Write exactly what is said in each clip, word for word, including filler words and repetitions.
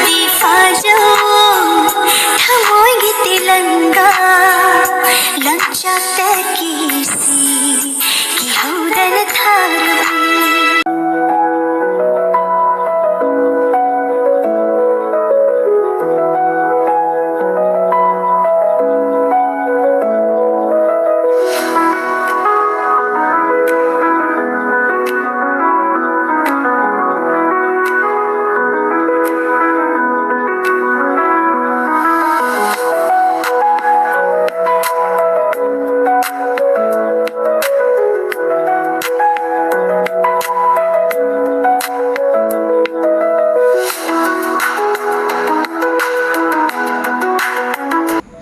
ꯐꯥꯖꯧ ꯊꯃꯣꯏꯒꯤ ꯇꯦꯂꯪꯒꯥ ꯂꯝꯆꯠꯇꯒꯤ ꯁꯤ ꯀꯤꯍꯧꯗꯅ ꯊꯥꯔꯕꯅꯤ꯫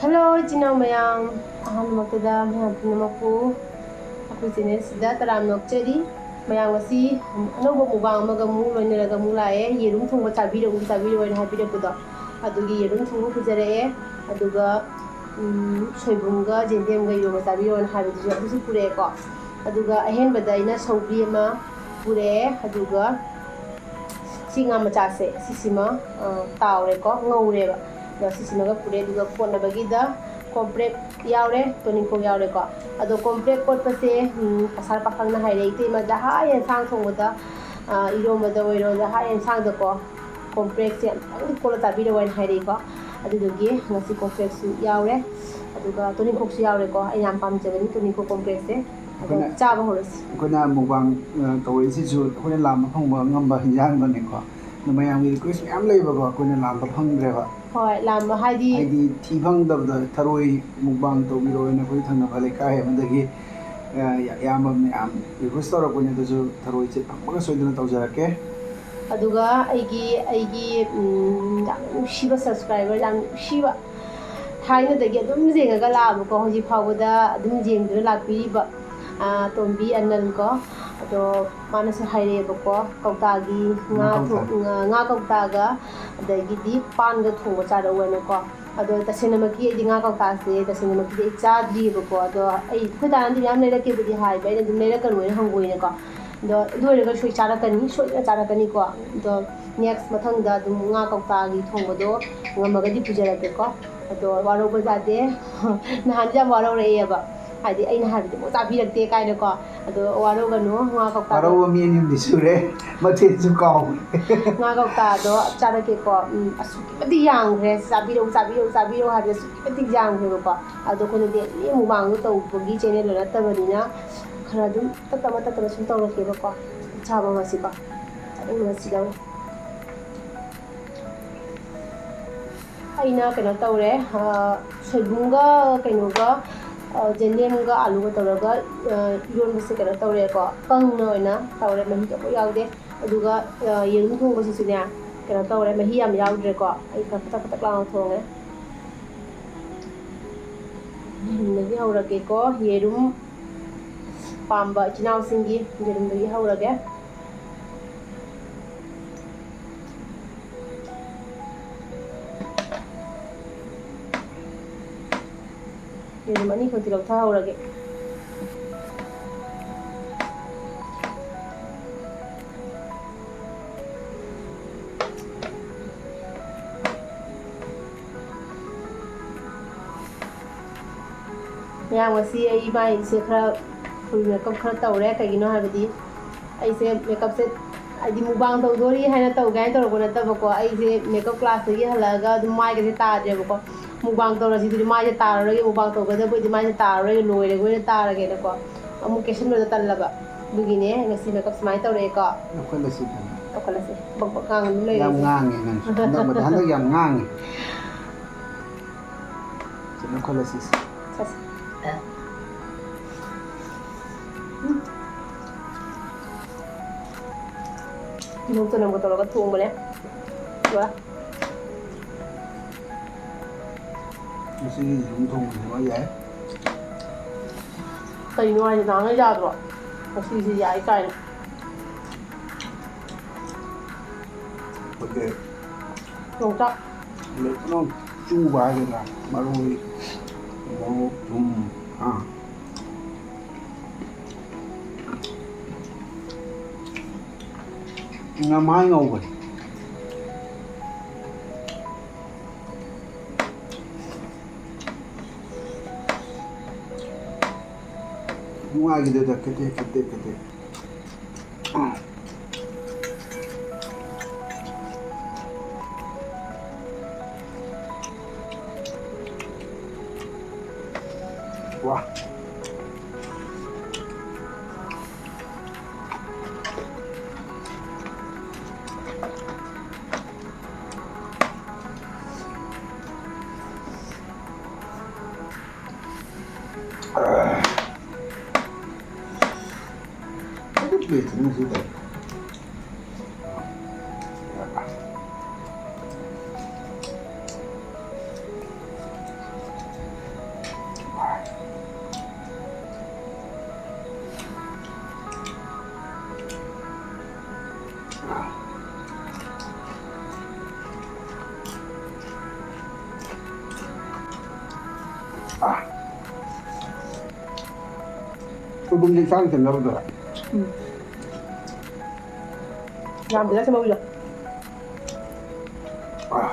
Hello, ꯏꯆꯤꯟ ꯏꯅꯥꯎ ꯃꯌꯥꯝ, ꯑꯍꯥꯟꯕꯃꯛꯇꯗ ꯃꯌꯥꯝ ꯄꯨꯝꯅꯃꯛꯄꯨ ꯑꯩꯈꯣꯏ channel ꯁꯤꯗ ꯇꯔꯥꯝꯅ ꯑꯣꯛꯆꯔꯤ꯫ ꯃꯌꯥꯝ ꯉꯁꯤ ꯑꯅꯧꯕ mukbang ꯑꯃꯒ ꯑꯃꯨꯛ ꯂꯣꯏꯅꯔꯒ ꯑꯃꯨꯛ ꯂꯥꯛꯑꯦ꯫ ꯌꯦꯔꯨꯝ ꯊꯣꯡꯕ ꯆꯥꯕꯤꯔꯛꯎ, ꯆꯥꯕꯤꯔꯛꯑꯣꯅ ꯍꯥꯏꯕꯤꯔꯛꯄꯗꯣ, ꯑꯗꯨꯒꯤ ꯌꯦꯔꯨꯝ ꯊꯣꯡꯕ ꯄꯨꯖꯔꯛꯑꯦ꯫ ꯑꯗꯨꯒ, ꯎꯝ, ꯁꯣꯏꯕꯨꯝꯒ ꯌꯦꯟꯗꯦꯝꯒ ꯏꯔꯣꯟꯕ ꯆꯥꯕꯤꯔꯛꯑꯣꯅ ꯍꯥꯏꯕꯗꯨꯁꯨ ꯑꯗꯨꯁꯨ ꯄꯨꯔꯛꯑꯦꯀꯣ꯫ ꯑꯗꯨꯒ ꯑꯍꯦꯟꯕꯗ ꯑꯩꯅ ꯁꯧꯒ꯭ꯔꯤ ꯑꯃ ꯄꯨꯔꯛꯑꯦ꯫ ꯑꯗꯨꯒ ꯁꯤ ꯉꯥ ꯃꯆꯥꯁꯦ, ꯁꯤꯁꯤꯃ, ꯑ, ꯇꯥꯎꯔꯦꯀꯣ, ꯉꯧꯔꯦꯕ꯫ ꯑꯗꯣ ꯁꯤꯁꯤꯃꯒ ꯄꯨꯔꯦ꯫ ꯑꯗꯨꯒ ꯀꯣꯠꯅꯕꯒꯤꯗ ꯀꯣꯝꯄ꯭ꯔꯦꯛ ꯌꯥꯎꯔꯦ, ꯇꯣꯅꯤꯡꯈꯣꯛ ꯌꯥꯎꯔꯦꯀꯣ꯫ ꯑꯗꯣ ꯀꯣꯝꯄ꯭ꯔꯦꯛ ꯀꯣꯠꯄꯁꯦ, ꯎꯝ, ꯑꯁꯥꯔ ꯄꯥꯈꯪꯅ ꯍꯥꯏꯔꯛꯑꯦ, "ꯏꯇꯩꯃ, ꯖꯍꯥ ꯌꯦꯟꯁꯥꯡ ꯊꯣꯡꯕꯗ, ꯑ, ꯏꯔꯣꯝꯕꯗ ꯑꯣꯏꯔꯣ, ꯖꯍꯥ ꯌꯦꯟꯁꯥꯡꯗꯀꯣ ꯀꯣꯝꯄ꯭ꯔꯦꯛꯁꯦ ꯑꯝꯇꯪꯗꯤ ꯀꯣꯠꯂ ꯆꯥꯕꯤꯔꯛꯑꯣ" ꯍꯥꯏꯅ ꯍꯥꯏꯔꯛꯏꯀꯣ꯫ ꯑꯗꯨꯗꯨꯒꯤ ꯉꯁꯤ ꯀꯣꯝꯄ꯭ꯔꯦꯛꯁꯨ ꯌꯥꯎꯔꯦ, ꯑꯗꯨꯒ ꯇꯣꯅꯤꯡꯈꯣꯛꯁꯨ ꯌꯥꯎꯔꯦꯀꯣ꯫ ꯑꯩ ꯌꯥꯝ ꯄꯥꯝꯖꯕꯅꯤ ꯇꯣꯅꯤꯡꯈꯣꯛ ꯀꯣꯝꯄ꯭ꯔꯦꯛꯁꯦ꯫ ꯑꯗꯣ ꯑꯩꯈꯣꯏꯅ, ꯆꯥꯕ ꯍꯧꯔꯁꯤ꯫ ꯑꯩꯈꯣꯏꯅ mukbang, ꯑ, ꯇꯧꯔꯛꯏꯁꯤꯁꯨ ꯑꯩꯈꯣꯏꯅ ꯂꯥꯝꯕ ꯐꯪꯕ ꯉꯝꯕ ꯍꯤꯟꯖꯥꯡꯗꯅꯦꯀꯣ꯫ ꯑꯗꯣ ꯃꯌꯥꯝꯒꯤ request ꯃꯌꯥꯝ ꯂꯩꯕꯀꯣ, ꯑꯩꯈꯣꯏꯅ ꯂꯥꯝꯕ ꯐꯪꯗ꯭ꯔꯦꯕ꯫ ꯍꯣꯏ, ꯂꯥꯝꯕ ꯍꯥꯏꯗꯤ ꯍꯥꯏꯗꯤ ꯊꯤ ꯐꯪꯗꯕꯗ ꯊꯔꯣꯏ mukbang ꯇꯧꯕꯤꯔꯛꯑꯣꯅ ꯑꯩꯈꯣꯏ ꯊꯪꯅꯕ ꯂꯩꯀꯥꯏ ꯑꯃꯗꯒꯤ, ꯑ, ꯏꯌꯥꯝꯕ ꯃꯌꯥꯝ request ꯇꯧꯔꯛꯄꯅꯦ꯫ ꯑꯗꯨꯁꯨ ꯊꯔꯣꯏꯁꯦ ꯐꯪꯕꯒ ꯁꯣꯏꯗꯅ ꯇꯧꯖꯔꯛꯀꯦ꯫ ꯑꯗꯨꯒ ꯑꯩꯒꯤ, ꯑꯩꯒꯤ, ꯎꯝ, ꯌꯥꯝ ꯅꯨꯡꯁꯤꯕ subscriber, ꯌꯥꯝ ꯅꯨꯡꯁꯤꯕ, ꯊꯥꯏꯅꯗꯒꯤ ꯑꯗꯨꯝ ꯌꯦꯡꯉꯒ ꯂꯥꯛꯑꯕꯀꯣ, ꯍꯧꯖꯤꯛ ꯐꯥꯎꯕꯗ ꯑꯗꯨꯝ ꯌꯦꯡꯗꯨꯅ ꯂꯥꯛꯄꯤꯔꯤꯕ, ꯑ, ꯇꯣꯝꯕꯤ ꯑꯅꯟ ꯀꯣ꯫ ꯑꯗꯣ ꯃꯥꯅꯁꯨ ꯍꯥꯏꯔꯛꯑꯦꯕꯀꯣ, ꯀꯧꯇꯥꯒꯤ ꯉꯥ ꯉꯥ ꯊꯣꯡ-, ꯀꯧꯇꯥ꯫ ꯉꯥ, ꯉꯥ ꯀꯧꯇꯥꯒ ꯑꯗꯒꯤꯗꯤ ꯄꯥꯟꯒ ꯊꯣꯡꯕ ꯆꯥꯔꯛꯎ ꯍꯥꯏꯅꯀꯣ꯫ ꯑꯗꯣ ꯇꯁꯦꯡꯅꯃꯛꯀꯤ ꯑꯩꯗꯤ ꯉꯥ ꯀꯧꯇꯥꯁꯦ ꯇꯁꯦꯡꯅꯃꯛꯀꯤꯗꯤ ꯑꯩ ꯆꯥꯗ꯭ꯔꯤꯑꯕꯀꯣ꯫ ꯑꯗꯣ ꯑꯩ, ꯑꯩꯈꯣꯏ ꯗꯥꯅꯗꯤ ꯃꯌꯥꯝ ꯂꯩꯔꯛꯀꯦꯕꯨꯗꯤ ꯍꯥꯏꯕ, ꯑꯩꯅ ꯑꯗꯨꯝ ꯂꯩꯔꯛꯀꯅꯨ ꯍꯥꯏꯅ ꯍꯪꯒꯣꯏꯅꯀꯣ꯫ ꯑꯗꯣ ꯑꯗꯨ ꯑꯣꯏꯔꯒꯁꯨ ꯑꯩ ꯆꯥꯔꯛꯀꯅꯤ, ꯁꯣꯏꯗꯅ ꯆꯥꯔꯛꯀꯅꯤꯀꯣ꯫ ꯑꯗꯣ Next ꯃꯊꯪꯗ ꯑꯗꯨꯝ ꯉꯥ ꯀꯧꯇꯥꯒꯤ ꯊꯣꯡꯕꯗꯣ ꯉꯝꯃꯒꯗꯤ ꯄꯨꯖꯔꯛꯀꯦꯀꯣ꯫ ꯑꯗꯣ ꯋꯥꯔꯧꯕ ꯌꯥꯗꯦ꯫ ꯅꯍꯥꯟꯗꯤ ꯌꯥꯝ ꯋꯥꯔꯧꯔꯛꯑꯦꯕ, ꯍꯥꯏꯗꯤ ꯑꯩꯅ ꯍꯥꯏꯕꯗꯤ ꯑꯃꯨꯛ ꯆꯥꯕꯤꯔꯛꯇꯦ ꯀꯥꯏꯅꯀꯣ꯫ ꯑꯗꯣ ꯋꯥꯔꯧꯒꯅꯨ, ꯉꯥ ꯀꯧꯇꯥꯗꯣ ꯋꯥꯔꯧꯕ ꯃꯤ ꯑꯅꯤ ꯑꯍꯨꯝꯗꯤ ꯁꯨꯔꯦ, ꯃꯊꯦꯜꯁꯨ ꯀꯥꯎꯈ꯭ꯔꯦ꯫ ꯉꯥ ꯀꯧꯇꯥꯗꯣ ꯆꯥꯔꯛꯀꯦꯀꯣ꯫ ꯎꯝ, ꯑꯁꯨꯛꯀꯤ ꯃꯇꯤꯛ ꯌꯥꯝꯈ꯭ꯔꯦ꯫ ꯆꯥꯕꯤꯔꯛꯎ, ꯆꯥꯕꯤꯔꯛꯎ, ꯆꯥꯕꯤꯔꯛꯎ ꯍꯥꯏꯕꯗ ꯑꯁꯨꯛꯀꯤ ꯃꯇꯤꯛ ꯌꯥꯝꯈ꯭ꯔꯦꯕꯀꯣ꯫ ꯑꯗꯣ ꯑꯩꯈꯣꯏꯅ daily ꯃꯨꯛꯕꯥꯡꯗꯣ ꯇꯧꯕꯒꯤ channelꯗꯣ ꯅꯠꯇꯕꯅꯤꯅ ꯈꯔ ꯑꯗꯨꯝ ꯇꯞꯅ ꯇꯞꯅ ꯁꯨꯝ ꯇꯧꯔꯛꯀꯦꯕꯀꯣ꯫ ꯆꯥꯕ ꯉꯁꯤꯀꯣ꯫ ꯆꯥꯅꯤꯡꯕꯅ ꯁꯤꯗꯧꯔꯦ꯫ ꯑꯩꯅ ꯀꯩꯅꯣ ꯇꯧꯔꯦ, ꯑ, ꯁꯣꯏꯕꯨꯝꯒ ꯀꯩꯅꯣꯒ, ꯑ, ꯌꯦꯟꯗꯦꯝꯒ ꯑꯂꯨꯒ ꯇꯧꯔꯒ, ꯑ, ꯏꯔꯣꯟꯕꯁꯦ ꯀꯩꯅꯣ ꯇꯧꯔꯦꯀꯣ, ꯀꯪꯅ ꯑꯣꯏꯅ ꯇꯧꯔꯦ, ꯃꯍꯤ ꯑꯃꯐꯥꯎ ꯌꯥꯎꯗꯦ꯫ ꯑꯗꯨꯒ, ꯑ, ꯌꯦꯔꯨꯝ ꯊꯣꯡꯕꯁꯤꯁꯨꯅꯦ, ꯀꯩꯅꯣ ꯇꯧꯔꯦ, ꯃꯍꯤ ꯌꯥꯝ ꯌꯥꯎꯗ꯭ꯔꯦꯀꯣ꯫ ꯑꯩ ꯈꯔ ꯀꯇꯛ ꯀꯇꯛ ꯂꯥꯎꯅ ꯊꯣꯡꯉꯦ꯫ ꯌꯦꯔꯨꯝꯗꯒꯤ ꯍꯧꯔꯒꯦꯀꯣ꯫ ꯌꯦꯔꯨꯝ ꯄꯥꯝꯕ ꯏꯆꯤꯟ ꯏꯅꯥꯎꯁꯤꯡꯒꯤ ꯌꯦꯔꯨꯝꯗꯒꯤ ꯍꯧꯔꯒꯦ꯫ ꯌꯦꯔꯨꯝ ꯑꯅꯤꯈꯛꯇꯤ ꯂꯧꯊꯍꯧꯔꯒꯦ꯫ ꯃꯌꯥꯝ, ꯉꯁꯤ ꯑꯩ ꯃꯥꯏꯁꯦ ꯈꯔ full makeup ꯈꯔ ꯇꯧꯔꯦ꯫ ꯀꯩꯒꯤꯅꯣ ꯍꯥꯏꯕꯗꯤ ꯑꯩꯁꯦ makeupꯁꯦ, ꯍꯥꯏꯗꯤ mukbang ꯇꯧꯗꯣꯔꯤ ꯍꯥꯏꯅ ꯇꯧꯒꯦ ꯍꯥꯏꯅ ꯇꯧꯔꯛꯄ ꯅꯠꯇꯕꯀꯣ, ꯑꯩꯁꯦ makeup classꯇꯒꯤ ꯍꯜꯂꯛꯑꯒ ꯑꯗꯨꯝ ꯃꯥꯏꯒꯁꯦ ꯇꯥꯗ꯭ꯔꯦꯕꯀꯣ꯫ Mukbang ꯇꯧꯔꯁꯤꯗꯨꯗꯤ ꯃꯥꯏꯁꯦ ꯇꯥꯔꯔꯣꯏꯒꯦ, mukbang ꯇꯧꯒꯗꯕ ꯑꯣꯏꯗꯤ ꯃꯥꯏꯁꯦ ꯇꯥꯔꯔꯣꯏꯒꯦ, ꯂꯣꯏꯔꯒ ꯑꯣꯏꯅ ꯇꯥꯔꯒꯦꯅꯀꯣ꯫ ꯑꯃꯨꯛ ꯀꯦꯁꯟꯕꯗꯣ ꯇꯜꯂꯕ꯫ ꯑꯗꯨꯒꯤꯅꯦ ꯉꯁꯤ makeup ꯁꯨꯃꯥꯏꯅ ꯇꯧꯔꯛꯑꯦꯀꯣ꯫ ꯂꯧꯈꯠꯂꯁꯤ ꯐꯖꯅ꯫ ꯂꯧꯈꯠꯂꯁꯤ꯫ ꯕꯛ ꯕꯛ ꯉꯥꯡꯉ ꯑꯗꯨꯝ ꯌꯥꯝ ꯂꯩꯔꯁꯤ꯫ ꯉꯥꯡꯉꯦ ꯅꯪꯁꯨ꯫ ꯍꯟꯗꯛ ꯃꯇꯥꯡ ꯍꯟꯗꯛ ꯌꯥꯝ ꯉꯥꯡꯉꯦ꯫ ꯁꯤ ꯂꯧꯈꯠꯂꯁꯤ꯫ ꯁꯦ, ꯁꯦ꯫ ꯇꯤꯜꯍꯧ ꯆꯅꯝꯒ ꯇꯧꯔꯒ ꯊꯣꯡꯕꯅꯦ꯫ ꯄꯨꯔꯥ꯫ ꯉꯁꯤꯒꯤ ꯌꯦꯔꯨꯝ ꯊꯣꯡꯕꯁꯤꯃ ꯌꯥꯏ꯫ ꯀꯩꯅꯣ ꯍꯥꯏꯁꯦ, ꯅꯍꯥꯟꯒꯩ ꯌꯥꯗ꯭ꯔꯣ? ꯉꯁꯤꯁꯦ ꯌꯥꯏ ꯀꯥꯏꯅ꯫ ꯑꯩꯈꯣꯏꯒꯤ ꯌꯣꯡꯆꯥꯛ꯫ ꯂꯩ-, ꯀꯩꯅꯣ, ꯆꯨꯕ ꯍꯥꯏꯒꯗ꯭ꯔꯥ, ꯃꯔꯣꯏ, ꯃꯣꯔꯣꯛ, ꯊꯨꯝ, ꯑꯥ꯫ ꯉꯝꯍꯥꯏ ꯉꯧꯕꯅꯤ꯫ ꯅꯨꯡꯉꯥꯏꯈꯤꯗꯦꯗ, ꯀꯦꯇꯦꯛ, ꯀꯦꯇꯦꯛ, ꯀꯦꯇꯦꯛ꯫ ꯋꯥ꯫ ꯑꯗꯨ ꯄ꯭ꯂꯦꯠꯇꯨꯅ ꯁꯤ ꯇꯧ꯫ ꯑꯥ꯫ ꯁꯣꯏꯕꯨꯝꯁꯦ ꯏꯆꯥꯟ ꯆꯟꯅꯕꯗꯨꯔꯥ? ꯎꯝ꯫ ꯌꯥꯝꯗꯦꯗ ꯁꯤ ꯃꯔꯨꯗꯣ꯫ ꯑꯥ꯫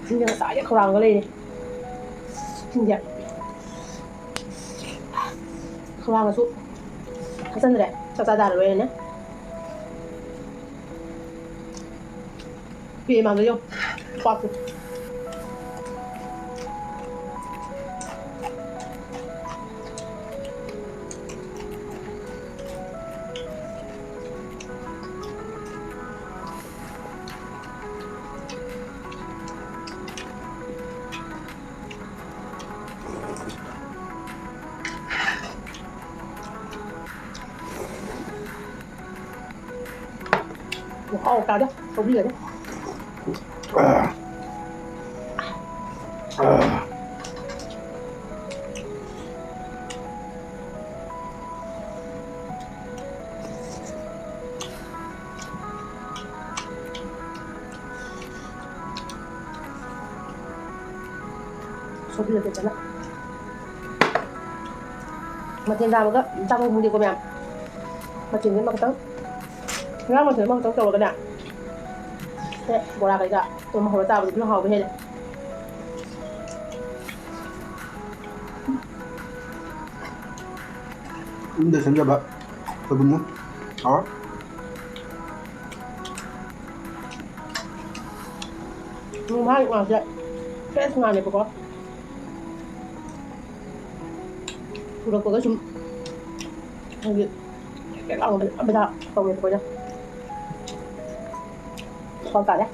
ꯁꯤꯡꯁꯦ ꯉꯁꯥꯏꯗꯩ ꯈꯧꯔꯥꯡꯒ ꯂꯩꯔꯦ꯫ ꯁꯤꯡꯁꯦ ꯈꯧꯔꯥꯡꯒꯁꯨ ꯊꯛꯆꯟꯗ꯭ꯔꯦ꯫ ꯆꯥꯛ ꯆꯥ ꯇꯥꯔꯔꯣꯏꯅꯦ꯫ ꯄꯦ ꯃꯥꯡꯗ ꯌꯣ꯫ ꯄꯥꯛꯇꯦ꯫ ꯍꯥꯎ ꯇꯥꯗꯦ ꯁꯧꯒ꯭ꯔꯤꯒꯗꯤ꯫ ꯃꯊꯦꯜ ꯌꯥꯝꯃꯟꯗꯅ꯫ ꯃꯊꯦꯜ ꯌꯥꯝꯃꯒ ꯆꯥꯐꯝ ꯈꯪꯗꯦꯀꯣ ꯃꯌꯥꯝ꯫ ꯃꯊꯦꯜꯁꯦ ꯑꯃꯈꯛꯇꯪ, ꯉꯥ ꯃꯊꯦꯜ ꯑꯃꯈꯛꯇꯪ ꯇꯧꯔꯒꯅꯦ꯫ ꯁꯦ, ꯕꯣꯔꯥ ꯀꯩꯀꯥ ꯑꯗꯨꯝ ꯍꯧꯔ ꯆꯥꯕꯗꯨꯅ ꯍꯥꯎꯕ ꯍꯦꯜꯂꯦ꯫ ꯌꯨꯝꯗ ꯁꯦꯝꯖꯕ ꯁꯣꯏꯕꯨꯝꯅ ꯍꯥꯎꯔꯦ꯫ ꯎꯝ, ꯃꯥꯒꯤ ꯉꯥꯁꯦ fresh ꯉꯥꯅꯦꯕꯀꯣ꯫ ꯄꯨꯔꯛꯄꯒ ꯁꯨꯝ ꯍꯥꯏꯗꯤ ꯀꯩꯀꯥ ꯃꯌꯥꯝ ꯃꯌꯥꯝ ꯇꯧꯋꯦꯕꯀꯣ ꯑꯩꯅ꯫ ꯍꯥꯎ ꯇꯥꯔꯦ꯫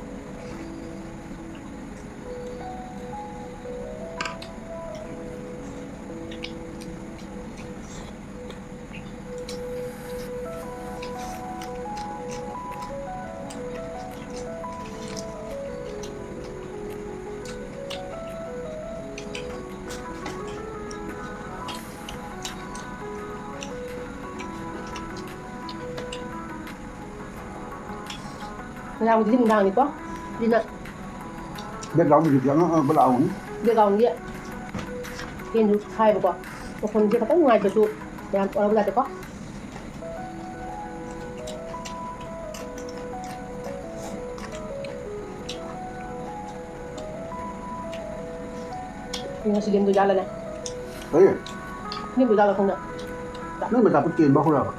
ꯃꯌꯥꯝꯒꯤꯗꯤ ꯅꯨꯡꯗꯥꯡꯅꯤꯀꯣ꯫ ꯑꯗꯨꯅ background ꯒꯤꯗꯤ ꯑꯉꯥꯡ ꯑꯉꯥꯡꯕ ꯂꯥꯛꯑꯝꯒꯅꯤ꯫ Background ꯒꯤ fan ꯁꯨ ꯊꯥꯏꯕꯀꯣ꯫ ꯃꯈꯣꯟꯁꯦ ꯈꯤꯇꯪ ꯅꯨꯡꯉꯥꯏꯇ꯭ꯔꯁꯨ ꯌꯥꯝ ꯇꯧꯔꯕ ꯖꯥꯠꯇꯦꯀꯣ꯫ ꯑꯩ ꯉꯁꯤ ꯂꯦꯝꯗꯣꯏ ꯖꯥꯠꯂꯅꯦ? ꯀꯔꯤ? ꯂꯦꯝꯗꯣꯏ ꯖꯥꯠꯂ ꯈꯪꯗꯦ꯫ ꯅꯪ ꯃꯆꯥ ꯄꯨꯛ ꯀꯦꯟꯕ ꯍꯧꯔꯛꯑꯕ?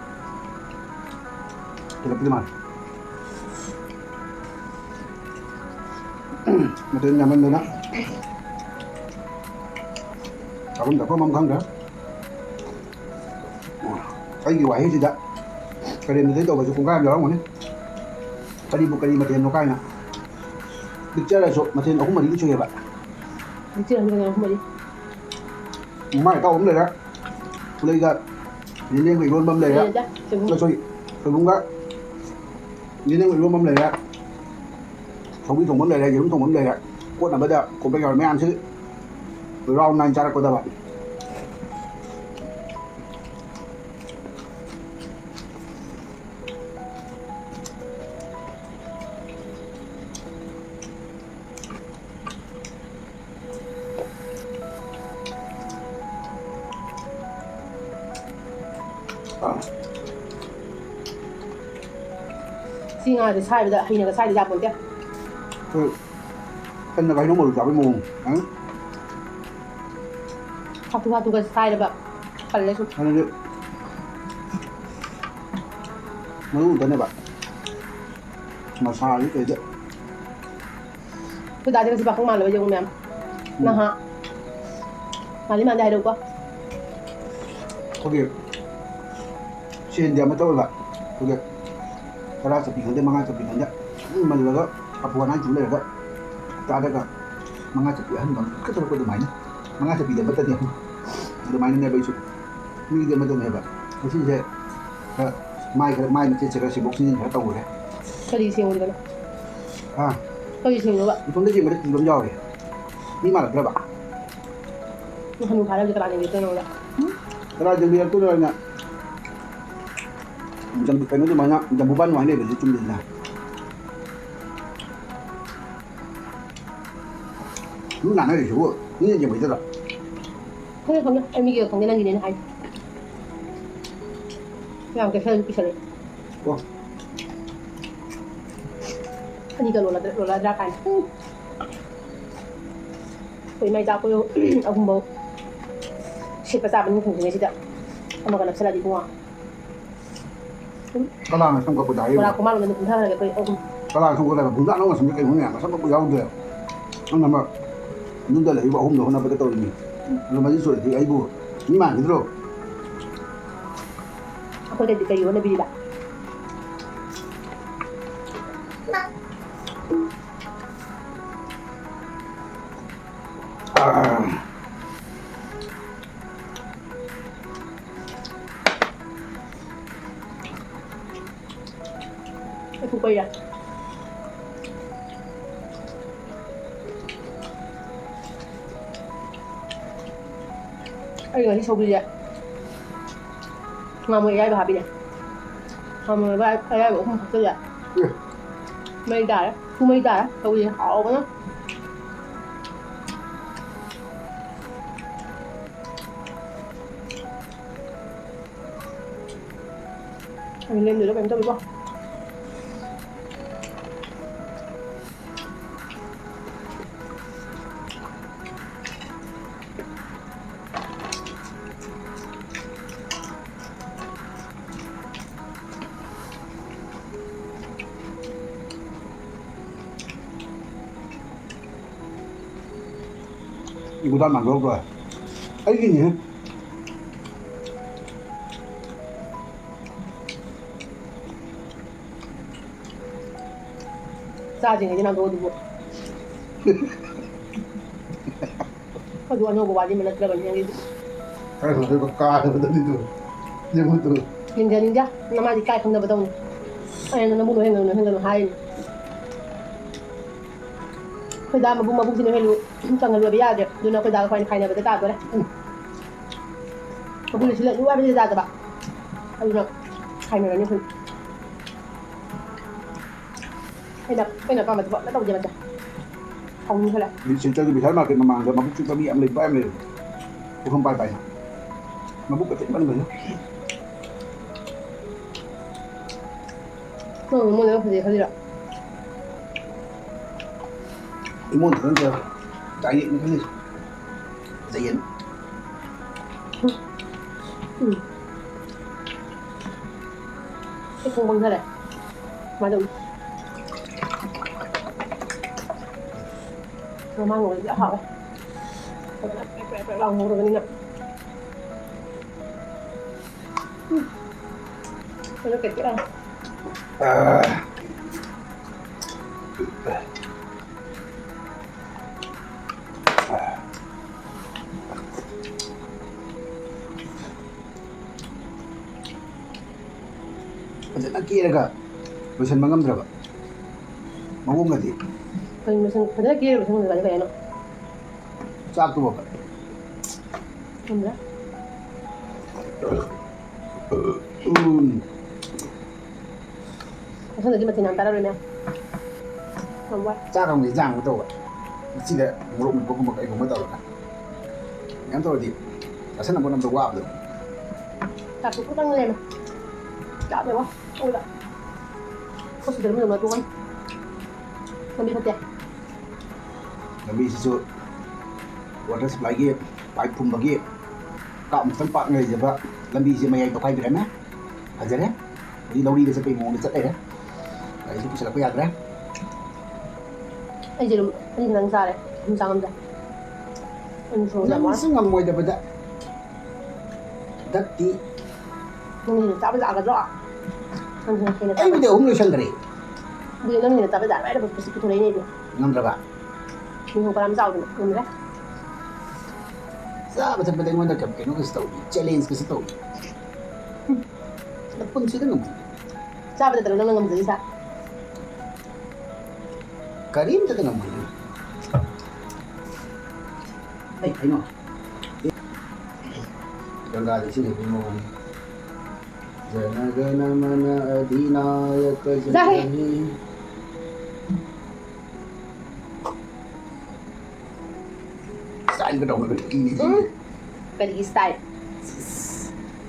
ꯀꯦꯜꯂꯛꯄꯗꯤ ꯃꯥꯜꯂꯦ꯫ ꯃꯊꯦꯜ ꯌꯥꯝꯃꯟꯗꯅ ꯆꯥꯐꯝ ꯊꯛꯐꯝ ꯑꯃ ꯈꯪꯗ꯭ꯔꯦ꯫ ꯑꯩꯒꯤ ꯋꯥꯍꯩꯁꯤꯗ ꯀꯔꯦꯝꯅꯗꯣꯏ ꯇꯧꯕꯁꯨ ꯄꯨꯡꯈꯥꯏ ꯑꯃ ꯌꯥꯎꯔꯝꯒꯅꯤ꯫ ꯀꯔꯤꯕꯨ ꯀꯔꯤ ꯃꯊꯦꯜꯅꯣ ꯀꯥꯏꯅ꯫ ꯄꯤꯛꯆꯔꯁꯨ ꯃꯊꯦꯜ ꯑꯍꯨꯝ ꯃꯔꯤꯗꯤ ꯁꯨꯏꯌꯦꯕ꯫ ꯄꯤꯛꯆꯔꯁꯨ ꯃꯊꯦꯜ ꯑꯍꯨꯝ ꯃꯔꯤ꯫ ꯃꯥꯏ ꯑꯇꯥꯎꯕ ꯑꯃ ꯂꯩꯔꯦ꯫ ꯈꯨꯂꯩꯒ ꯌꯦꯟꯗꯦꯝꯒ ꯏꯔꯣꯟꯕ ꯑꯃ ꯂꯩꯔꯦ꯫ ꯂꯩꯔꯦ, ꯁꯣꯏꯕꯨꯝ꯫ ꯑ, sorry, ꯁꯣꯏꯕꯨꯝꯒ ꯌꯦꯟꯗꯦꯝꯒ ꯏꯔꯣꯟꯕ ꯑꯃ ꯂꯩꯔꯦ꯫ ꯁꯧꯒ꯭ꯔꯤ ꯊꯣꯡꯕ ꯑꯃ ꯂꯩꯔꯦ, ꯌꯦꯔꯨꯝ ꯊꯣꯡꯕ ꯑꯃ ꯂꯩꯔꯦ꯫ ꯀꯣꯠꯅꯕꯗ ꯀꯣꯝꯄ꯭ꯔꯦꯛ ꯌꯥꯎꯔꯦ꯫ ꯃꯌꯥꯝꯁꯤ round ꯅꯥꯏꯅ ꯆꯥꯔꯛꯀꯗꯕ꯫ ꯁꯤ ꯉꯥꯁꯦ ꯁꯥꯏꯕꯗ ꯍꯩꯅꯒ ꯁꯥꯏꯗ ꯌꯥꯄꯣꯟꯇꯦ꯫ ꯑꯩꯈꯣꯏ ꯇꯟꯗꯒ ꯍꯩꯅꯧ ꯃꯔꯨ ꯆꯥꯕꯩ ꯃꯑꯣꯡ꯫ ꯍꯥꯊꯨ ꯍꯥꯊꯨꯒ ꯁꯥꯏꯔꯕ ꯈꯜꯂꯦ ꯁꯨꯝ꯫ ꯑꯗꯨꯗꯤ ꯃꯔꯨ ꯈꯛꯇꯅꯦꯕ꯫ ꯃꯁꯥꯗꯤ ꯀꯩꯗ꯫ ꯑꯩꯈꯣꯏ ꯗꯥꯗꯤ ꯉꯁꯤ ꯄꯥꯈꯪ ꯃꯥꯜꯂꯕ ꯌꯦꯡꯉꯨ ꯃꯌꯥꯝ꯫ ꯎꯝ꯫ ꯅꯍꯥ꯫ ꯃꯥꯜꯂꯤ ꯃꯥꯜꯂꯤ ꯍꯥꯏꯔꯛꯎꯀꯣ꯫ ꯑꯩꯈꯣꯏꯒꯤ ꯁꯦꯟꯗꯤ ꯑꯃꯠꯇ ꯑꯣꯏꯕ꯫ ꯑꯩꯈꯣꯏꯒꯤ ꯇꯔꯥ ꯆꯠꯄꯤ ꯈꯪꯗꯦ, ꯃꯉꯥ ꯆꯠꯄꯤ ꯈꯪꯗꯦ꯫ ꯑꯗꯨꯝ ꯃꯜꯂꯒ ꯍꯥꯄꯨ ꯍꯅꯥꯏ ꯆꯨ ꯂꯩꯔꯒ ꯍꯞꯇꯥꯗꯒ ꯃꯉꯥ ꯆꯠꯄꯤ ꯑꯍꯟꯕ ꯑꯃ ꯏꯟꯈꯠꯂꯛꯄ ꯑꯗꯨꯃꯥꯏꯅ꯫ ꯃꯉꯥ ꯆꯠꯄꯤꯗ ꯑꯃꯠꯇꯅꯦ꯫ ꯑꯗꯨꯃꯥꯏꯅꯅꯦꯕ ꯑꯩꯁꯨ꯫ ꯃꯤꯗꯤ ꯑꯃꯠꯇꯅꯦꯕ꯫ ꯉꯁꯤꯁꯦ ꯈꯔ ꯃꯥꯏ ꯈꯔ, ꯃꯥꯏ ꯃꯆꯦꯠꯁꯦ ꯈꯔ ꯁꯤꯕꯣꯛ ꯁꯤꯖꯤꯟ ꯈꯔ ꯇꯧꯔꯦ꯫ ꯀꯔꯤ ꯁꯦꯡꯉꯨꯔꯤꯕꯅꯣ? ꯍꯥ? ꯀꯔꯤ ꯁꯦꯡꯉꯨꯕ? ꯏꯊꯣꯝꯗ ꯌꯦꯡꯕꯗ ꯀꯤꯕ ꯑꯃ ꯌꯥꯎꯔꯦ꯫ ꯃꯤ ꯃꯥꯜꯂꯛꯇ꯭ꯔꯕ? ꯅꯪ ꯍꯅꯨ ꯐꯥꯔꯕꯗꯤ ꯀꯅꯥ ꯌꯦꯡꯕꯤꯔꯛꯇꯣꯏꯅꯣ ꯅꯉꯣꯟꯗ? ꯀꯅꯥ ꯌꯦꯡꯕꯤꯔꯛꯇꯣꯏꯅꯣ ꯍꯥꯏꯅ ꯖꯝꯕꯨ-, ꯀꯩꯅꯣ ꯑꯗꯨꯃꯥꯏꯅ ꯖꯝꯕꯨ ꯄꯥꯟ ꯅꯨꯡꯉꯥꯏ ꯂꯩꯕꯁꯦ ꯆꯨꯝꯃꯤꯗꯅ꯫ ꯃꯤ ꯉꯥꯡꯅꯔꯤꯁꯤꯕꯨ ꯃꯤꯅ ꯌꯦꯡꯕꯤꯗ꯭ꯔꯣ? ꯈꯪꯗꯦ, ꯈꯪꯗꯦ꯫ ꯑꯩ ꯃꯤꯒꯤꯒ ꯈꯪꯗꯦ, ꯅꯪꯒꯤꯅꯦꯅ ꯍꯥꯏ꯫ ꯌꯥꯝ ꯀꯦꯁꯜꯂꯁꯨ ꯀꯤꯁꯜꯂꯦ꯫ ꯑꯣ꯫ ꯑꯅꯤꯒ ꯂꯣꯜꯂꯗ꯭ꯔꯥ, ꯂꯣꯜꯂꯗ꯭ꯔꯥ ꯀꯥꯏꯅ꯫ ꯎꯝ꯫ ꯑꯩꯈꯣꯏ ꯏꯃꯥ ꯏꯆꯥ ꯑꯩꯈꯣꯏ ꯑꯍꯨꯝꯐꯧ ꯁꯦꯠꯄ ꯆꯥꯕ ꯅꯤꯡꯊꯤꯡꯗ꯭ꯔꯤꯉꯩꯁꯤꯗ ꯑꯃꯒ ꯅꯞꯁꯜꯂꯗꯤ ꯏꯕꯨꯡꯉꯣ꯫ ꯀꯅꯥꯅ ꯁꯝ ꯀꯛꯄꯗ ꯍꯥꯏꯔꯤꯕ? ꯕꯣꯔꯥ ꯀꯣꯝꯃꯥꯜꯂꯣꯝꯗ ꯑꯗꯨꯝ ꯀꯨꯝꯊꯈ꯭ꯔꯒꯦ ꯑꯩꯈꯣꯏ ꯑꯍꯨꯝ꯫ ꯀꯅꯥꯅ ꯁꯝ ꯀꯛꯄꯗ ꯍꯥꯏꯕ? ꯕꯨꯡꯖꯥ ꯅꯪꯅ ꯁꯝ ꯀꯛꯏ ꯃꯌꯥꯝ ꯃꯁꯝ ꯀꯛꯄ ꯌꯥꯎꯗꯦ꯫ ꯅꯪꯅ ꯑꯃ ꯌꯨꯝꯗ ꯂꯩꯔꯤꯕ ꯑꯍꯨꯝꯗꯣ ꯍꯣꯠꯅꯕꯗ ꯇꯧꯔꯤꯅꯤ꯫ ꯑꯗꯣ ꯃꯁꯤ ꯁꯣꯏꯔꯗꯤ ꯑꯩꯕꯨ ꯃꯤ ꯃꯥꯟꯈꯤꯗ꯭ꯔꯣ? ꯑꯩꯈꯣꯏꯗꯗꯤ ꯀꯔꯤ ꯍꯣꯠꯅꯕꯤꯔꯤꯕ? ꯑꯥ꯫ ꯑꯩ ꯉꯁꯤ ꯁꯧꯒ꯭ꯔꯤꯁꯦ ꯉꯥꯃꯨ ꯑꯌꯥꯏꯕ ꯍꯥꯞꯄꯤꯅꯦ꯫ ꯉꯥꯃꯨ ꯑꯌꯥꯏꯕ ꯑꯍꯨꯝ ꯍꯥꯞꯆꯤꯜꯂꯦ꯫ ꯑꯦ꯫ ꯃꯩ ꯇꯥꯔꯦ꯫ ꯐꯨ ꯃꯩ ꯇꯥꯔꯦ꯫ ꯁꯧꯒ꯭ꯔꯤꯁꯦ ꯍꯥꯎꯕꯅ꯫ ꯑꯩ ꯂꯦꯝꯗꯣꯏꯔꯣ ꯀꯩꯅꯣ ꯇꯧꯔꯤꯕꯣ? ꯒꯨꯗꯥ ꯅꯥꯟꯊꯣꯛꯈ꯭ꯔꯣ꯫ ꯑꯩꯒꯤꯅꯦ꯫ ꯆꯥꯗ꯭ꯔꯤꯉꯩꯗ ꯅꯥꯟꯊꯣꯛꯑꯣ ꯑꯗꯨꯕꯨ꯫ ꯑꯗꯨ ꯑꯅꯧꯕ ꯋꯥꯔꯤ ꯑꯃ ꯅꯠꯇ꯭ꯔꯕꯅꯤ ꯅꯪꯒꯤꯗꯤ꯫ ꯈꯔ ꯈꯔ ꯀꯥꯗꯕꯗꯅꯤꯗꯣ꯫ ꯌꯦꯡꯉꯨꯗꯣ꯫ ꯌꯦꯡꯖꯅꯤꯡꯗꯦ꯫ ꯅꯃꯥꯗꯤ ꯀꯥꯏ ꯈꯪꯗꯕꯗꯧꯅꯤ꯫ ꯑꯩꯅ ꯅꯃꯨ ꯅꯣꯏꯍꯟꯒꯅꯨ, ꯅꯣꯏꯍꯟꯒꯅꯨ ꯍꯥꯏꯔꯤꯅꯤ꯫ ꯑꯩꯈꯣꯏ ꯗꯥ ꯃꯕꯨꯛ, ꯃꯕꯨꯛꯁꯤ ꯅꯣꯏꯍꯜꯂꯨ꯫ ꯀꯪꯍꯜꯂꯨꯕ ꯌꯥꯗ꯭ꯔꯦ꯫ ꯑꯗꯨꯅ ꯑꯩꯈꯣꯏ ꯗꯥꯒ ꯑꯩꯈꯣꯏꯅ ꯈꯥꯏꯅꯕꯗ ꯇꯥꯗꯣꯔꯦ꯫ ꯎꯝ꯫ ꯃꯕꯨꯛ ꯂꯣꯏꯁꯤꯜꯂꯛꯑꯗꯤ ꯋꯥꯕꯁꯤꯗ ꯌꯥꯗꯕ꯫ ꯑꯗꯨꯅ ꯈꯥꯏꯅꯔꯅꯤ ꯑꯩꯈꯣꯏ꯫ ꯑꯩꯅ, ꯑꯩꯅ ꯑꯄꯥꯝꯕ ꯊꯕꯛ ꯑꯝꯇ ꯇꯧꯗꯦ ꯃꯁꯦ꯫ ꯁꯥꯎꯅꯤꯡꯈꯠꯂꯦ꯫ ꯍꯧꯖꯤꯛ ꯁꯦꯟꯇꯔꯒꯤ ꯕꯤꯁꯥꯜ ꯃꯥꯔꯀꯦꯠ ꯃꯃꯥꯡꯗ ꯃꯕꯨꯛ ꯆꯨꯞꯄ ꯃꯤ ꯌꯥꯝ ꯂꯩ, ꯄꯥꯏ ꯌꯥꯝ ꯂꯩ꯫ ꯄꯨꯈꯝ ꯄꯥꯏ ꯄꯥꯏꯅ꯫ ꯃꯕꯨꯛ ꯀꯊꯤꯟ ꯃꯟꯕꯅ꯫ ꯅꯪ ꯃꯣꯏꯅ ꯐꯖꯩ ꯈꯜꯂꯤꯔꯣ? ꯏꯃꯣꯟ ꯈꯛꯇ ꯅꯠꯇꯦ, ꯗꯥꯏꯔꯦꯛꯅꯤ ꯈꯜꯂꯤꯁꯦ꯫ ꯐꯖꯩꯌꯦꯅ꯫ ꯎꯝ꯫ ꯑꯩ ꯈꯣꯡ ꯄꯪꯊꯔꯦ꯫ ꯀꯃꯥꯏꯅ ꯇꯧꯅꯤ? ꯃꯃꯥꯡ ꯑꯣꯏꯔꯗꯤ ꯍꯥꯎꯋꯦ꯫ ꯐꯖꯅ ꯄ꯭ꯔꯦꯛ ꯄ꯭ꯔꯦꯛ ꯄ꯭ꯔꯦꯛ ꯂꯥꯎ ꯉꯧꯔꯕꯅꯤꯅ꯫ ꯎꯝ꯫ ꯐꯖꯅ ꯄ꯭ꯔꯦꯛ ꯄ꯭ꯔꯦꯛ ꯂꯥꯎ꯫ ꯑꯥ꯫ ꯐꯖꯅ ꯀꯦꯔꯒ ꯂꯣꯏꯁꯟꯕ ꯉꯝꯗ꯭ꯔꯕ ꯃꯑꯣꯡꯒꯗꯤ꯫ ꯀꯩꯅꯣ ꯂꯣꯏꯁꯟ-, ꯐꯖꯅ ꯀꯦꯔ ꯂꯣꯏꯁꯟ ꯉꯝꯗ꯭ꯔꯗꯤ ꯀꯩ ꯍꯥꯏꯅꯣ? ꯆꯥꯛꯇꯨꯕꯣ? ꯉꯝꯗ꯭ꯔꯦ꯫ ꯎꯝ꯫ ꯃꯊꯪꯗꯗꯤ ꯃꯊꯦꯜ ꯌꯥꯝ ꯆꯥꯔꯔꯣꯏ ꯃꯌꯥꯝ꯫ ꯌꯥꯝ ꯋꯥꯏ꯫ ꯆꯥꯛ ꯑꯃꯒ ꯏꯟꯖꯥꯡ ꯑꯃꯒ ꯇꯧꯕ꯫ ꯃꯁꯤꯗ ꯃꯣꯔꯣꯛ ꯃꯦꯠꯄꯒꯨꯝꯕ ꯀꯩꯒꯨꯝꯕ ꯇꯧꯔꯒ꯫ ꯃꯌꯥꯝ ꯇꯧꯔꯗꯤ ꯆꯥꯁꯟꯅꯕ ꯍꯣꯠꯅꯕꯗ ꯋꯥꯕꯗꯣ꯫ ꯆꯥꯛꯁꯨ ꯈꯤꯇꯪ ꯂꯦꯝꯃꯦ꯫ ꯆꯥꯗꯦꯕꯣ꯫ ꯑꯣꯏꯕ꯫ ꯍꯣꯁꯄꯤꯇꯥꯜ ꯃꯅꯨꯡꯗ ꯇꯣꯛꯑꯅꯤ꯫ ꯂꯝꯕꯤ ꯐꯠꯇꯦ꯫ ꯂꯝꯕꯤꯁꯤꯁꯨ ꯋꯥꯇꯔ ꯁꯄ꯭ꯂꯥꯏꯒꯤ ꯄꯥꯏꯞ ꯐꯨꯝꯕꯒꯤ ꯀꯥꯞ ꯑꯃꯈꯛꯇꯪ ꯄꯥꯛꯅ ꯂꯩꯖꯕ ꯂꯝꯕꯤꯁꯦ ꯃꯌꯥꯏ ꯇꯧꯈꯥꯏꯕꯤꯔꯝꯃꯦ꯫ ꯐꯖꯔꯦ꯫ ꯍꯧꯖꯤꯛ ꯂꯧꯔꯤꯗ ꯆꯠꯄꯒꯤ ꯃꯑꯣꯡꯗ ꯆꯠ ꯂꯩꯔꯦ꯫ ꯒꯥꯔꯤꯁꯨ ꯄꯨꯁꯜꯂꯛꯄ ꯌꯥꯗ꯭ꯔꯦ꯫ ꯑꯩꯁꯦ ꯑꯗꯨꯝ ꯑꯅꯤ ꯈꯛꯇꯪ ꯆꯥꯔꯦ꯫ ꯑꯍꯨꯝ ꯆꯥ ꯉꯝꯗꯦ꯫ ꯎꯝ, ꯁꯣꯏꯗꯕ꯫ ꯅꯪꯁꯨ ꯉꯝꯃꯣꯏꯗꯕꯗ꯫ ꯗꯛꯇꯤ꯫ ꯅꯪ ꯍꯦꯟꯅ ꯆꯥꯕ ꯌꯥꯒꯗ꯭ꯔꯣ? ꯅꯪ ꯍꯦꯟꯅ ꯆꯥꯕ ꯑꯩꯕꯨꯗꯤ ꯑꯍꯨꯝ ꯂꯣꯏꯁꯟꯈ꯭ꯔꯦ꯫ ꯑꯗꯨꯗꯤ ꯅꯪ ꯍꯦꯟꯅ ꯆꯥꯕ ꯌꯥꯔꯣꯏ ꯍꯥꯏꯔꯕ ꯄꯣꯠꯁꯤ ꯄꯨꯊꯣꯔꯛꯏꯅꯦ ꯑꯩꯗꯤ꯫ ꯉꯝꯗ꯭ꯔꯕ? ꯃꯤꯍꯨ ꯀꯔꯥꯝ ꯆꯥꯎꯗꯅ ꯉꯝꯗ꯭ꯔꯦ꯫ ꯆꯥꯕ ꯊꯛꯄꯗ ꯑꯩꯉꯣꯟꯗ ꯀꯩ-, ꯀꯩꯅꯣꯒꯁꯨ ꯇꯧꯏ, ꯆꯦꯂꯦꯟꯖꯀꯁꯨ ꯇꯧꯏ꯫ ꯍꯨꯝ, ꯅꯄꯨꯟꯁꯤꯗ ꯉꯝꯃꯣꯏ꯫ ꯆꯥꯕꯗ ꯅꯠꯇ꯭ꯔꯣ ꯅꯪꯅ ꯉꯝꯖꯔꯤꯁꯦ? ꯀꯔꯤꯝꯇꯗ ꯉꯝꯃꯣꯏ꯫ ꯑꯩ ꯀꯩꯅꯣ? ꯒꯪꯒꯥꯗ ꯏꯁꯤꯡ ꯍꯩꯕꯒꯤ ꯃꯑꯣꯡꯅꯤ꯫ ꯖꯅ ꯒꯅ ꯃꯅ ꯑꯙꯤꯅꯥꯌꯀ ꯖꯥꯍꯦ꯫ ꯖꯅꯍꯤ꯫ ꯁ꯭ꯇꯥꯏꯜꯒ ꯇꯧꯅꯕ ꯊꯛꯏꯅꯤ꯫ ꯎꯝ꯫ ꯀꯔꯤꯒꯤ ꯁ꯭ꯇꯥꯏꯜ?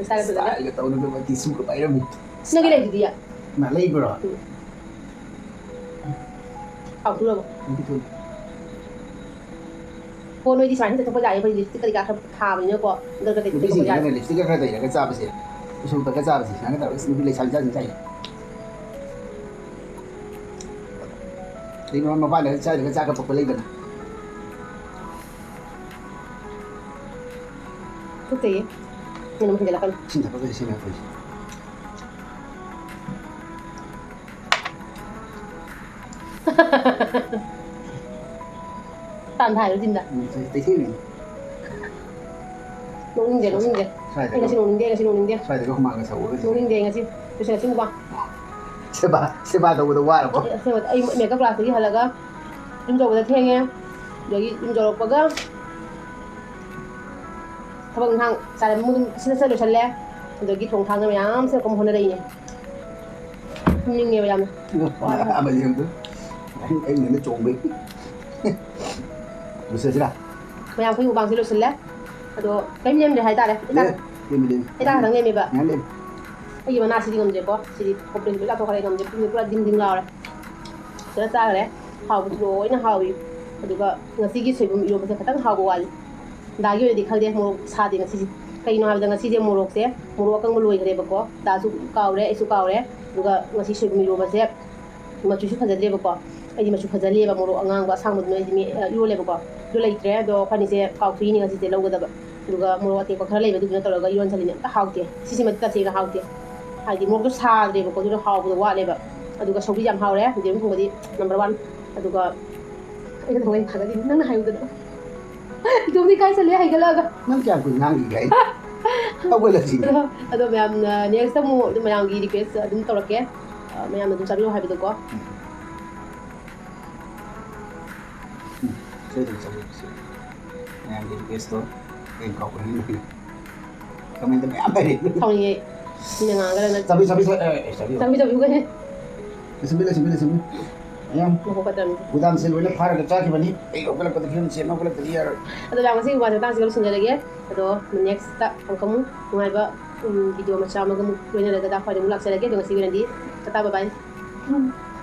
ꯁ꯭ꯇꯥꯏꯜꯒ ꯇꯧꯅꯕ꯫ ꯁ꯭ꯇꯥꯏꯜꯒ ꯇꯧꯅꯕ ꯇꯤꯁꯨꯒ ꯄꯥꯏꯔꯝꯃꯤ꯫ ꯅꯪꯒꯤ ꯂꯩꯗꯨꯗꯤ? ꯃꯥ ꯂꯩꯕ꯭ꯔꯣ? ꯎꯝ꯫ ꯍꯥꯎꯗꯨꯔꯕꯣ? ꯅꯪꯒꯤ ꯊꯣꯏ꯫ ꯍꯣ, ꯅꯣꯏꯗꯤ ꯁꯨꯃꯥꯏꯅ ꯆꯠꯊꯣꯛꯄ ꯌꯥꯏꯌꯦ, ꯑꯩꯈꯣꯏꯗꯤ ꯂꯤꯞꯁꯇꯤꯛ ꯀꯔꯤ ꯀꯔꯥ ꯈꯔ ꯊꯥꯕꯅꯤꯅꯀꯣ, ꯗꯔꯀꯥꯔ ꯂꯩꯇꯦ ꯅꯨꯄꯤꯁꯤꯡꯁꯤꯅꯅꯦ ꯆꯠꯊꯣꯛꯄ ꯌꯥꯏ꯫ ꯂꯤꯞꯁꯇꯤꯛꯀ ꯈꯔ ꯇꯩꯔꯒ ꯆꯥꯕꯁꯦ, ꯎꯁꯣꯞꯇꯒ ꯆꯥꯕꯁꯦ, ꯁꯨꯃꯥꯏꯅ ꯇꯧꯔꯒ ꯅꯨꯄꯤ ꯂꯩꯁꯥꯕꯤ ꯆꯥꯁꯤꯡ ꯆꯥꯏ꯫ ꯑꯗꯩ ꯃꯃꯥ ꯃꯄꯥꯅ ꯆꯥꯗ꯭ꯔꯒ ꯆꯥꯛꯀ ꯄꯛꯄ ꯂꯩꯗꯅ꯫ ꯊꯨꯞꯇꯦꯌꯦ꯫ ꯅꯪꯅ ꯑꯃꯨꯛ ꯍꯦꯟꯖꯜꯂꯛꯀꯅꯨ꯫ ꯏꯁꯤꯡ ꯊꯛꯄꯒ ꯏꯁꯤꯡ ꯊꯛꯄꯁꯦ꯫ ꯇꯥꯟ ꯊꯥꯏꯔꯣ ꯆꯤꯟꯗ? ꯎꯝ, ꯇꯩ-, ꯇꯩꯊꯦꯡꯅꯩꯅꯦ꯫ ꯅꯣꯛꯅꯤꯡꯗꯦ, ꯅꯣꯛꯅꯤꯡꯗꯦ꯫ ꯁ꯭ꯋꯥꯏꯗꯒ ꯑꯩ ꯉꯁꯤ ꯅꯣꯛꯅꯤꯡꯗꯦ, ꯉꯁꯤ ꯅꯣꯛꯅꯤꯡꯗꯦ꯫ ꯁ꯭ꯋꯥꯏꯗꯒ ꯍꯨꯃꯥꯡꯒ ꯁꯧꯕꯒ ꯅꯣꯛꯅꯤꯡꯗꯦ ꯉꯁꯤ꯫ ꯂꯣꯏꯁꯤꯜꯂꯁꯤ ꯃꯨꯛꯕꯥꯡ꯫ ꯁꯦꯕꯥ, ꯁꯦꯕꯥ ꯇꯧꯕꯗ ꯋꯥꯔꯕꯣ? ꯑꯩ ꯑꯁꯦꯡꯕ, ꯑꯩ ꯃꯦꯀꯞ ꯀ꯭ꯂꯥꯁꯇꯒꯤ ꯍꯜꯂꯒ ꯌꯨꯝ ꯌꯧꯕꯗ ꯊꯦꯡꯉꯦ꯫ ꯑꯗꯒꯤ ꯌꯨꯝ ꯌꯧꯔꯛꯄꯒ ꯊꯕꯛ ꯏꯪꯈꯥꯡ ꯆꯥꯔꯝ ꯑꯗꯨꯝ ꯁꯠ ꯁꯠ ꯂꯣꯏꯁꯜꯂꯦ꯫ ꯑꯗꯒꯤ ꯊꯣꯡ ꯊꯥꯛꯅ ꯃꯌꯥꯝ ꯁꯦꯝꯃꯛꯄ ꯍꯣꯠꯅꯔꯛꯏꯅꯦ꯫ ꯇꯨꯝꯅꯤꯡꯉꯦꯕ ꯌꯥꯝꯅ꯫ ꯋꯥꯔꯦ꯫ ꯑꯃ ꯌꯦꯡꯗꯣꯏ꯫ ꯑꯩ, ꯑꯩ ꯉꯟꯅ ꯆꯣꯡꯕꯩ꯫ ꯂꯣꯏꯁꯤꯜꯂꯁꯤꯔꯥ? ꯃꯌꯥꯝ ꯑꯩꯈꯣꯏ ꯃꯨꯛꯕꯥꯡꯁꯦ ꯂꯣꯏꯁꯤꯜꯂꯦ꯫ ꯑꯗꯣ ꯀꯔꯤꯝ ꯂꯦꯝꯗ꯭ꯔꯦ ꯍꯥꯏꯇꯥꯔꯦ꯫ ꯏꯇꯥ-, ꯂꯦꯝꯃꯤ, ꯂꯦꯝꯃꯤ, ꯂꯦꯝꯃꯤ꯫ ꯏꯇꯥ ꯈꯛꯇꯪ ꯂꯦꯝꯃꯦꯕ꯫ ꯃꯌꯥꯝ ꯂꯦꯝꯃꯤ꯫ ꯑꯩꯒꯤ ꯃꯅꯥꯁꯤꯗꯤ ꯉꯝꯗ꯭ꯔꯦꯀꯣ꯫ ꯁꯤꯗꯤ ꯀꯣꯝꯄ꯭ꯂꯦꯛꯁ ꯂꯣꯏ ꯆꯥꯊꯣꯛꯈ꯭ꯔꯦ, ꯉꯝꯗ꯭ꯔꯦ꯫ ꯄꯨꯛꯁꯦ ꯄꯨꯔꯥ ꯗꯤꯡ ꯗꯤꯡ ꯂꯥꯎꯔꯦ꯫ ꯐꯖꯅ ꯆꯥꯈ꯭ꯔꯦ꯫ ꯍꯥꯎꯕꯁꯨ ꯂꯣꯏꯅ ꯍꯥꯎꯏ꯫ ꯑꯗꯨꯒ ꯉꯁꯤꯒꯤ ꯁꯣꯏꯕꯨꯝ ꯏꯔꯣꯝꯕꯁꯦ ꯈꯤꯇꯪ ꯍꯥꯎꯕ ꯋꯥꯠꯂꯤ꯫ ꯗꯥꯒꯤ ꯑꯣꯏꯅꯗꯤ ꯈꯪꯗꯦ, ꯃꯣꯔꯣꯛ ꯁꯥꯗꯦ ꯉꯁꯤꯁꯦ꯫ ꯀꯩꯒꯤꯅꯣ ꯍꯥꯏꯕꯗ ꯉꯁꯤꯁꯦ ꯃꯣꯔꯣꯛꯁꯦ, ꯃꯣꯔꯣꯛ ꯑꯀꯪꯕ ꯂꯣꯏꯈ꯭ꯔꯦꯕꯀꯣ꯫ ꯗꯥꯁꯨ ꯀꯥꯎꯔꯦ, ꯑꯩꯁꯨ ꯀꯥꯎꯔꯦ꯫ ꯑꯗꯨꯒ ꯉꯁꯤ ꯁꯣꯏꯕꯨꯝ ꯏꯔꯣꯝꯕꯁꯦ ꯃꯆꯨꯁꯨ ꯐꯖꯗ꯭ꯔꯦꯕꯀꯣ꯫ ꯑꯩꯗꯤ ꯃꯆꯨ ꯐꯖꯍꯜꯂꯤꯑꯕ, ꯃꯣꯔꯣꯛ ꯑꯉꯥꯡꯕ ꯑꯁꯥꯡꯕꯗꯨꯅ ꯑꯩꯗꯤ ꯃꯦ-, ꯑ, ꯏꯔꯣꯜꯂꯦꯕꯀꯣ꯫ ꯑꯗꯨ ꯂꯩꯇ꯭ꯔꯦ, ꯑꯗꯣ ꯑꯩꯈꯣꯏꯅꯤꯁꯦ ꯀꯥꯎꯊꯣꯛꯏꯅꯦ ꯉꯁꯤꯁꯦ ꯂꯧꯒꯗꯕ꯫ ꯑꯗꯨꯒ ꯃꯣꯔꯣꯛ ꯑꯇꯦꯛꯄ ꯈꯔ ꯂꯩꯕ, ꯑꯗꯨꯗꯨꯅ ꯇꯧꯔꯒ ꯏꯔꯣꯟꯁꯜꯂꯤꯅꯦ꯫ ꯑꯝꯇ ꯍꯥꯎꯇꯦ꯫ ꯁꯤꯁꯤꯃꯗꯤ ꯇꯁꯦꯡꯅ ꯍꯥꯎꯇꯦ꯫ ꯍꯥꯏꯗꯤ ꯃꯣꯔꯣꯛꯇꯣ ꯁꯥꯗ꯭ꯔꯦꯕꯀꯣ, ꯑꯗꯨꯅ ꯍꯥꯎꯕꯗꯣ ꯋꯥꯠꯂꯦꯕ꯫ ꯑꯗꯨꯒ ꯁꯧꯒ꯭ꯔꯤꯁꯦ ꯌꯥꯝ ꯍꯥꯎꯔꯦ, ꯌꯦꯔꯨꯝ ꯊꯣꯡꯕꯗꯤ number one꯫ ꯑꯗꯨꯒ ꯑꯩꯅ ꯊꯣꯡꯉꯦ ꯊꯥꯒꯠꯂꯤꯅꯦ, ꯅꯪꯅ ꯍꯥꯏꯌꯨꯗꯅ꯫ ꯏꯇꯣꯝꯗ ꯏꯀꯥꯏꯁꯜꯂꯦ ꯍꯩꯒꯠꯂꯛꯑꯒ꯫ ꯅꯪ ꯀꯌꯥꯝ ꯀꯨꯏꯅ ꯉꯥꯡꯈꯤꯒꯦ ꯑꯩ? ꯍꯧꯒꯠꯂꯁꯤ꯫ ꯑꯗꯣ, ꯑꯗꯣ ꯃꯌꯥꯝꯅ next ꯑꯃꯨꯛ ꯑꯗꯨꯝ ꯃꯌꯥꯝꯒꯤ request ꯑꯗꯨꯝ ꯇꯧꯔꯛꯀꯦ꯫ ꯑ, ꯃꯌꯥꯝꯅ ꯑꯗꯨꯝ ꯆꯥꯕꯤꯌꯨ ꯍꯥꯏꯕꯗꯣꯀꯣ꯫ ꯎꯝ, ꯁꯣꯏꯗꯅ ꯆꯥꯕꯤꯔꯛꯀꯦ꯫ ꯃꯌꯥꯝꯒꯤ requestꯇꯣ ꯑꯩ ꯀꯥꯎꯕ ꯍꯦꯟꯕꯅꯤ꯫ Commentꯇ ꯃꯌꯥꯝ ꯂꯩꯔꯤ꯫ ꯁꯥꯎꯅꯤꯡꯉꯦ꯫ ꯃꯤꯅ ꯉꯥꯡꯉꯒꯅ ꯆꯥꯕꯤ, ꯆꯥꯕꯤ, ꯆꯥꯕꯤ, ꯑꯦ, ꯑꯦ, ꯆꯥꯕꯤ꯫ ꯆꯥꯕꯤ, ꯆꯥꯕꯤ, ꯀꯩ? ꯂꯣꯏꯁꯤꯟꯕꯤ, ꯂꯣꯏꯁꯤꯟꯕꯤ, ꯂꯣꯏꯁꯤꯟꯕꯤ꯫ ꯃꯌꯥꯝ ꯃꯀꯣꯛ ꯐꯠꯇꯕꯅꯤ꯫ ꯒꯣꯗꯥꯟꯁꯦ ꯂꯣꯏꯅ ꯐꯥꯔꯒ ꯆꯥꯈꯤꯕꯅꯤ꯫ ꯑꯩ ꯍꯧꯒꯠꯂꯛꯄꯗ ꯐꯤꯕꯝꯁꯦ ꯍꯧꯒꯠꯂꯛꯇꯗꯤ ꯌꯥꯔꯣꯏ꯫ ꯑꯗꯣ ꯃꯌꯥꯝ ꯉꯁꯤꯒꯤ ꯋꯥꯁꯦ ꯃꯇꯥꯡꯁꯤꯒ ꯂꯣꯏꯁꯤꯟꯖꯔꯒꯦ꯫ ꯑꯗꯣ nextꯇ ꯑꯃꯨꯛꯀ ꯑꯃꯨꯛ ꯅꯨꯡꯉꯥꯏꯕ, ꯎꯝ, video ꯃꯆꯥ ꯑꯃꯒ ꯑꯃꯨꯛ ꯂꯣꯏꯅꯔꯒ ꯗꯥ ꯈ꯭ꯋꯥꯏꯗ ꯑꯃꯨꯛ ꯂꯥꯛꯆꯔꯒꯦ꯫ ꯑꯗꯣ ꯉꯁꯤꯒꯤ ꯑꯣꯏꯅꯗꯤ ꯇꯥꯇꯥ, bye bye꯫